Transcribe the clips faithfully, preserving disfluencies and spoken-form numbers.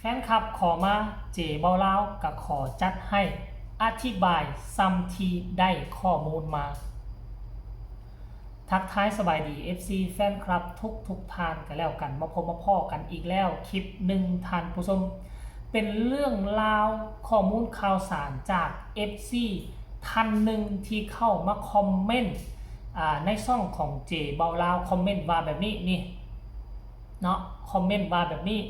ฟนคลับขอมา เจเบาลาวก็ขอจัดให้ อธิบายส่ำที่ได้ข้อมูลมา ทักทายสบายดี เอฟซี แฟนคลับทุกทุกๆท่านกันแล้วกัน มาพบมาพ้อกันอีกแล้วคลิปหนึ่งท่านผู้ชม เป็นเรื่องราวข้อมูลข่าวสารจาก เอฟซี ท่านหนึ่งที่เข้ามาคอมเมนต์อ่าในช่องของ เจเบาลาว คอมเมนต์ว่าแบบนี้นี่เนาะ คอมเมนต์ว่าแบบนี้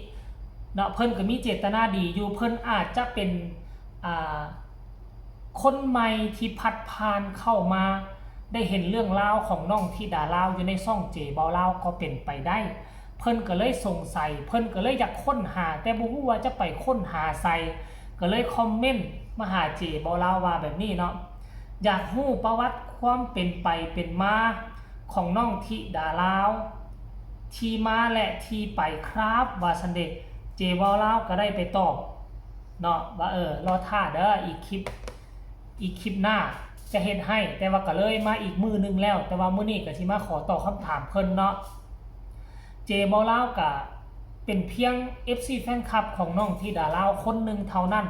เนาะ เพิ่นก็มีเจตนาดีอยู่ เพิ่นอาจจะเป็นอ่าคนใหม่ที่พัดผ่านเข้ามา ได้เห็นเรื่องราวของน้องธิดาลาวอยู่ในช่อง เจเบาลาว ก็เป็นไปได้ เพิ่นก็เลยสงสัย เพิ่นก็เลยอยากค้นหา แต่บ่ฮู้ว่าจะไปค้นหาไส ก็เลยคอมเมนต์มาหา เจเบาลาว ว่าแบบนี้เนาะ อยากฮู้ประวัติความเป็นไปเป็นมาของน้องธิดาลาว ที่มาและที่ไปครับ ว่าซั่นเด้ เจเบาลาว ก็ได้ไปตอบเนาะ ว่าเออ รอท่าเด้อ อีกคลิป อีกคลิปหน้าจะเฮ็ดให้ แต่ว่าก็เลยมาอีกมื้อหนึ่งแล้ว แต่ว่ามื้อนี้ก็สิมาขอตอบคำถามเพิ่นเนาะ เจเบาลาว ก็เป็นเพียง เอฟซี แฟนคลับของน้องธิดาลาว คนหนึ่งเท่านั้น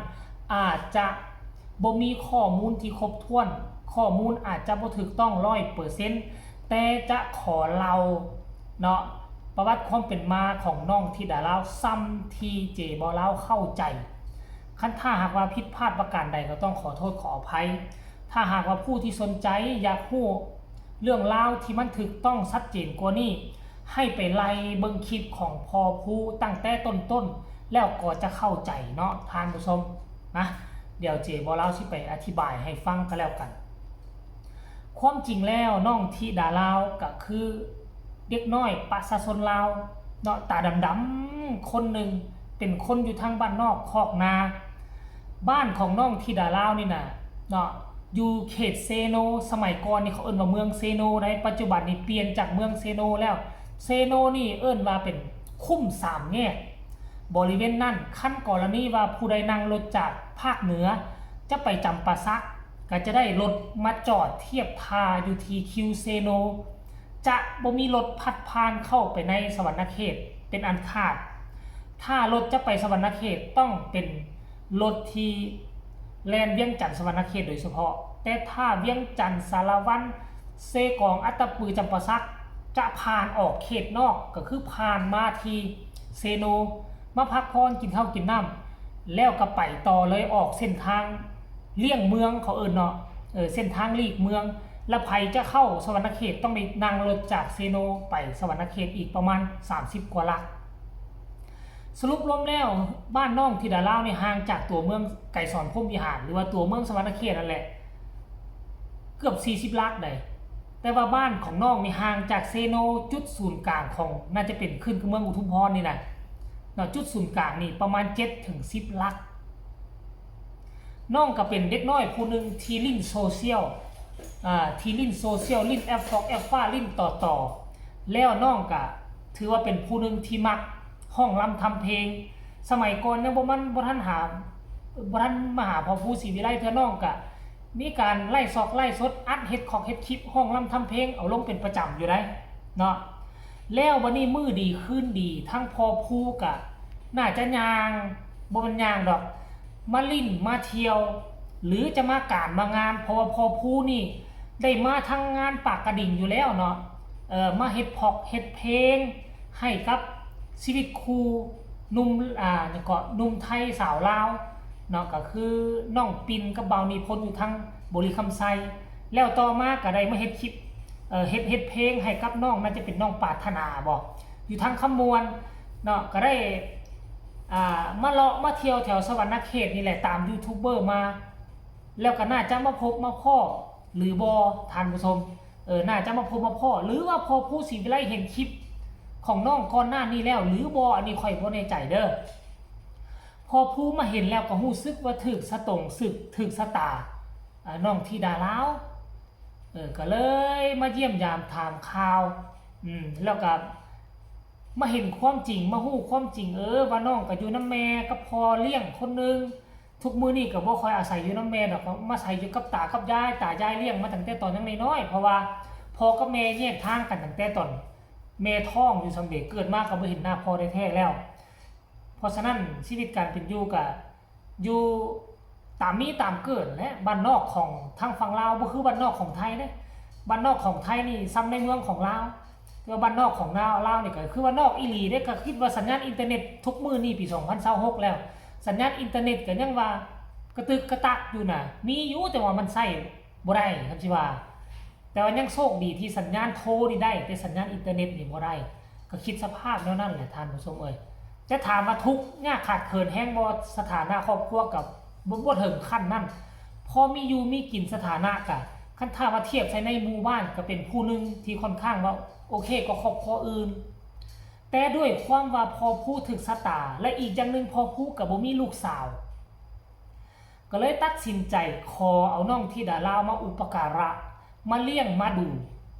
อาจจะบ่มีข้อมูลที่ครบถ้วน ข้อมูลอาจจะบ่ถูกต้องร้อยเปอร์เซ็นต์ แต่จะขอเล่าเนาะ ประวัติความเป็นมาของน้องธิดาลาว ส่ำที่ เจเบาลาว เข้าใจ คันถ้าหากว่าผิดพลาดประการใดก็ต้องขอโทษขออภัย ถ้าหากว่าผู้ที่สนใจอยากฮู้เรื่องราวที่มันถูกต้องชัดเจนกว่านี้ ให้ไปไล่เบิ่งคลิปของพ่อภูตั้งแต่ต้นๆ แล้วก็จะเข้าใจเนาะท่านผู้ชมนะ เดี๋ยว เจเบาลาว สิไปอธิบายให้ฟังก็แล้วกัน ความจริงแล้วน้องธิดาลาว ก็คือเด็กน้อยประชาชนลาวเนาะ ตาดำๆ คนหนึ่ง เป็นคนอยู่ทางบ้านนอกคอกนา บ้านของน้องธิดาลาวนี่นะเนาะ อยู่เขตเซโน สมัยก่อนนี่เขาเอิ้นว่าเมืองเซโนได้ ปัจจุบันนี่เปลี่ยนจากเมืองเซโนแล้ว เซโนนี่เอิ้นว่าเป็นคุ้มสามแยก บริเวณนั้น คันกรณีว่าผู้ใดนั่งรถจากภาคเหนือ จะไปจำปาสัก ก็จะได้รถมาจอดเทียบท่าอยู่ที่คิวเซโน จะบ่มีรถพัดผ่านเข้าไปในสะหวันนะเขตเป็นอันขาด ถ้ารถจะไปสะหวันนะเขตต้องเป็นรถที่แล่นเวียงจันทน์สะหวันนะเขตโดยเฉพาะ แต่ถ้าเวียงจันทน์ สารวัน เซกอง อัตตปือ จำปาสัก จะผ่านออกเขตนอก ก็คือผ่านมาที่เซโน มาพักผ่อนกินข้าวกินน้ำ แล้วก็ไปต่อเลย ออกเส้นทางเลี่ยงเมืองเขาเอิ้นเนาะ เออ เส้นทางลีกเมือง แล้วไผจะเข้าสะหวันนะเขตต้องได้นั่งรถจากเซโนไปสะหวันนะเขตอีกประมาณสามสิบกว่าลัก สรุปรวมแล้วบ้านน้องธิดาลาวนี่ห่างจากตัวเมืองไกรสอนพรหมวิหาร หรือว่าตัวเมืองสะหวันนะเขตนั่นแหละ เกือบสี่สิบลักได้ แต่ว่าบ้านของน้องนี่ห่างจากเซโน จุดศูนย์กลางของน่าจะเป็นขึ้นคือเมืองอุทุมพรนี่นะเนาะ จุดศูนย์กลางนี่ประมาณเจ็ดถึงสิบลัก น้องก็เป็นเด็กน้อยผู้หนึ่งที่เล่นโซเชียล อ่า ที่เล่นโซเชียล เล่นแอปฟอกแอปฟ้า เล่นต่อต่อ แล้วน้องก็ถือว่าเป็นผู้หนึ่งที่มักฮ้องรำทำเพลง สมัยก่อนยังบ่มันบ่ทันหาบ่ทันมาหาพ่อภูศรีวิไลเทื่อ น้องก็มีการไลฟ์ซอกไลฟ์สด อัดเฮ็ดคอกเฮ็ดคลิปฮ้องรำทำเพลงเอาลงเป็นประจำอยู่ได้เนาะ แล้วบัดนี้มื้อดีคืนดี ทั้งพ่อภูก็น่าจะย่าง บ่แม่นย่างดอก มาลิ้นมาเที่ยว หรือจะมาการมางาน เพราะว่าพ่อภูนี่ได้มาทั้งงานปากกระดิ่งอยู่แล้วเนาะ เอ่อ มาเฮ็ดพอกเฮ็ดเพลงให้กับชีวิตคู่หนุ่ม อ่า หยังเกาะ หนุ่มไทยสาวลาวเนาะ ก็คือน้องปิ่นกับบ่าวนิพนธ์อยู่ทางบริคำไซ แล้วต่อมาก็ได้มาเฮ็ดคลิป เอ่อ เฮ็ด เฮ็ดเพลงให้กับน้อง น่าจะเป็นน้องปรารถนาบ่ อยู่ทางคำม่วนเนาะ ก็ได้ อ่า มาเลาะมาเที่ยวแถวสะหวันนะเขตนี่แหละ ตามยูทูบเบอร์มา แล้วก็น่าจะมาพบมาพ้อหรือบ่ ท่านผู้ชม เออ น่าจะมาพบมาพ้อ หรือว่าพ่อภูศรีวิไลเห็นคลิปของน้องก่อนหน้านี้แล้วหรือบ่ อันนี้ข้อยบ่แน่ใจเด้อ พ่อภูมาเห็นแล้วก็รู้สึกว่าถูกสะตง สึก ถูกชะตา อ่า น้องธิดาลาว เออ ก็เลยมาเยี่ยมยามถามข่าว อืม แล้วก็มาเห็นความจริง มาฮู้ความจริง เออ ว่าน้องก็อยู่นำแม่กับพ่อเลี้ยงคนหนึ่ง ทุกมื้อนี้ก็บ่ค่อยอาศัยอยู่นำแม่ดอก มาอาศัยอยู่กับตากับยาย ตายายเลี้ยงมาตั้งแต่ตอนยังน้อยๆ เพราะว่าพ่อกับแม่แยกทางกันตั้งแต่ตอนแม่ท้องอยู่ สำเร็จเกิดมาก็บ่เห็นหน้าพ่อแท้ๆแล้ว ราะฉะนั้นชีวิตการเป็นอยู่ก็อยู่ตามมีตามเกิดและบ้านนอกของทางฝั่งลาวบ่คือบ้านนอกของไทยเด้ บ้านนอกของไทยนี่ซ้ำในเมืองของลาว แต่ว่าบ้านนอกของลาวลาวนี่ก็คือว่านอกอีหลีเด้ ก็คิดว่าสัญญาณอินเทอร์เน็ตทุกมื้อนี่ปีสองพันยี่สิบหกแล้ว สัญญาณอินเทอร์เน็ตก็ยังว่ากระตึกกระตักอยู่นะ มีอยู่แต่ว่ามันใช้บ่ได้ครับสิว่า แต่ว่ายังโชคดีที่สัญญาณโทรนี่ได้ แต่สัญญาณอินเทอร์เน็ตนี่บ่ได้ ก็คิดสภาพแนวนั้นแหละท่านผู้ชมเอ้ย จะถามว่าทุกข์ยากขาดเขินแฮงบ่ สถานะครอบครัวกับบ่บ่ถึงขั้นนั้น พอมีอยู่มีกิน สถานะกะคันถ้าว่าเทียบใส่ในหมู่บ้านก็เป็นผู้หนึ่งที่ค่อนข้างว่าโอเคกว่าครอบครัวอื่น แต่ด้วยความว่าพ่อผู้ถืกชะตา และอีกอย่างหนึ่งพ่อผู้ก็บ่มีลูกสาว ก็เลยตัดสินใจขอเอาน้องธิดาลาวมาอุปการะ มาเลี้ยงมาดู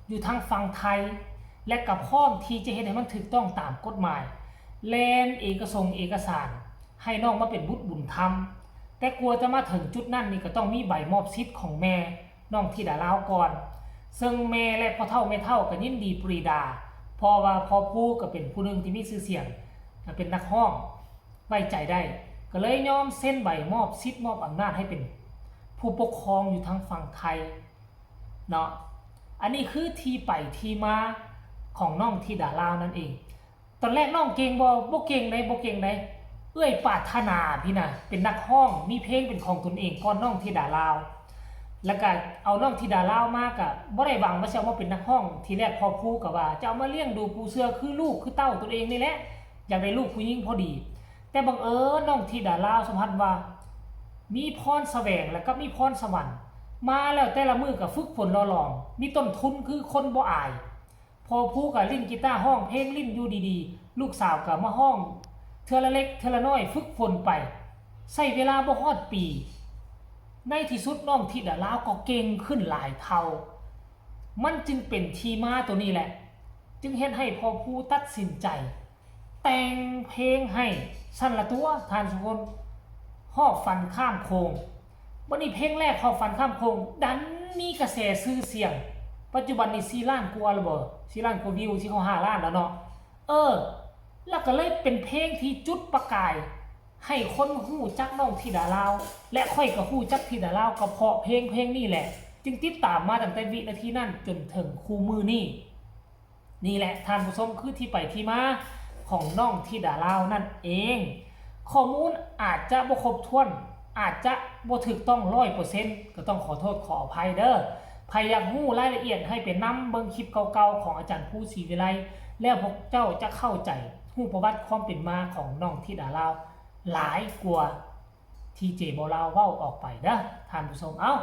อยู่ทางฝั่งไทย และก็พร้อมที่จะเฮ็ดให้มันถูกต้องตามกฎหมาย แล่นเอกสงค์เอกสาร ให้น้องมาเป็นบุตรบุญธรรม แต่กว่าจะมาถึงจุดนั้นนี่ก็ต้องมีใบมอบสิทธิ์ของแม่น้องธิดาลาวก่อน ซึ่งแม่และพ่อเฒ่าแม่เฒ่าก็ยินดีปรีดา เพราะว่าพ่อผู้ก็เป็นผู้หนึ่งที่มีชื่อเสียง เป็นนักร้อง ไว้ใจได้ ก็เลยยอมเซ็นใบมอบสิทธิ์มอบอำนาจให้เป็นผู้ปกครองอยู่ทางฝั่งไทยเนาะ อันนี้คือที่ไปที่มาของน้องธิดาลาวนั่นเอง ตอนแรกน้องเก่งบ่ บ่เก่งใด บ่เก่งใด เอื้อยปรารถนาพี่นะ เป็นนักร้อง มีเพลงเป็นของตนเองก่อนน้องธิดาลาว แล้วก็เอาน้องธิดาลาวมาก็บ่ได้หวังว่าสิเอามาเป็นนักร้อง ทีแรกพ่อผู้ก็ว่าจะเอามาเลี้ยงดูปูเสือคือลูกคือเต้าตนเองนี่แหละ อยากได้ลูกผู้หญิงพอดี แต่บังเอิญน้องธิดาลาวสัมผัสว่า มีพรแสวงและก็มีพรสวรรค์ มาแล้วแต่ละมื้อก็ฝึกฝนหล่อหลอม มีต้นทุนคือคนบ่อาย พ่อผู้ก็เล่นกีตาร์ร้องเพลงเล่นอยู่ดีๆ ลูกสาวก็มาร้อง เทื่อละเล็กเทื่อละน้อยฝึกฝนไป ใช้เวลาบ่ฮอดปี ในที่สุดน้องธิดาลาวก็เก่งขึ้นหลายเท่า มันจึงเป็นที่มาตัวนี้แหละ จึงเฮ็ดให้พ่อผู้ตัดสินใจ แต่งเพลงให้ สั่นละตัวท่านทุกคน ฮอบฝันข้ามโขง บัดนี้เพลงแรกฮอบฝันข้ามโขง ดันมีกระแสชื่อเสียง ปัจจุบันนี้สี่ล้านกว่าแล้วบ่ สี่ล้านกว่าวิว สิเข้าห้าล้านแล้วเนาะ เออ แล้วก็เลยเป็นเพลงที่จุดประกาย ให้คนฮู้จักน้องธิดาลาว และข้อยก็ฮู้จักธิดาลาวก็เพราะเพลงเพลงนี้แหละ จึงติดตามมาตั้งแต่วินาทีนั้นจนถึงคู่มื้อนี้ นี่แหละท่านผู้ชมคือที่ไปที่มาของน้องธิดาลาวนั่นเอง ข้อมูลอาจจะบ่ครบถ้วน อาจจะบ่ถูกต้องร้อยเปอร์เซ็นต์ ก็ต้องขอโทษขออภัยเด้อ ไผอยากฮู้รายละเอียดให้ไปนำเบิ่งคลิปเก่าๆของอาจารย์ภูศรีวิไล แล้วพวกเจ้าจะเข้าใจฮู้ประวัติความเป็นมาของน้องธิดาลาวหลายกว่าที่เจบ่าวลาวเว้าออกไปเด้อท่านผู้ชม เอ้า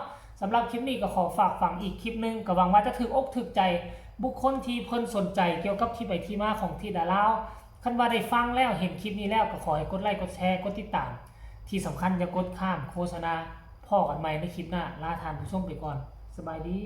สำหรับคลิปนี้ก็ขอฝากฝังอีกคลิปหนึ่ง ก็หวังว่าจะถูกอกถูกใจบุคคลที่เพิ่นสนใจเกี่ยวกับที่ไปที่มาของธิดาลาว คันว่าได้ฟังแล้วเห็นคลิปนี้แล้วก็ขอให้กดไลค์กดแชร์กดติดตาม ที่สำคัญอย่ากดข้ามโฆษณา พ้อกันใหม่ในคลิปหน้า ลาท่านผู้ชมไปก่อน สบายดี